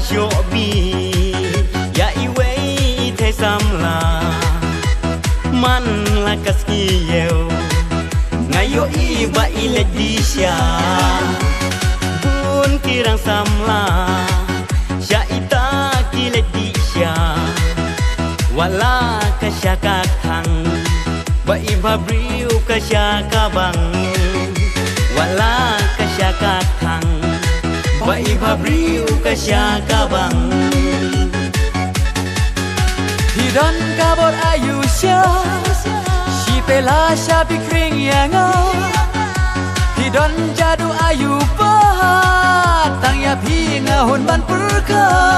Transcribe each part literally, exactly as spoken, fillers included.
Shoh bih ïa iwei i thei samla man la ka sngi ïew. Nga ïohi ba i leit dih sha bun ki rang samla, sha ita ki leit dih sha. Wat la ka sha ka thang, ba i bhabriew ka sha ka bang. Wat la ka sha ka thang, ba i bhabriew ka sha ka bang. Phi don ka bor aïu sha, shi pela sha phi khring ïa nga. Phi don jadu aïu pat, tang ïa phi nga hun ban pyrkhat.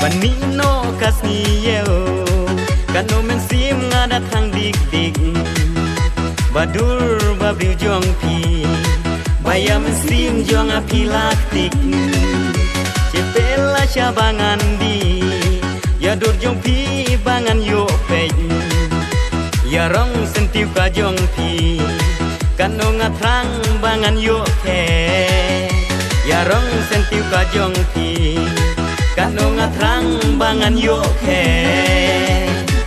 Ban mih noh ka sngi ïew, katno mynsiem nga da thang dik dik. Ba dur ba briew jong phi, ba ïa mynsiem jong nga phi la ktik. Shi pela sha ba ngan dih, ïa dur jong phi ba ngan ïoh peit. Ïa rong syntiew ka jong phi, katno nga thrang ba ngan ïoh khe. Ïa rong syntiew ka jong phi, katno nga thrang ba ngan ïoh khe.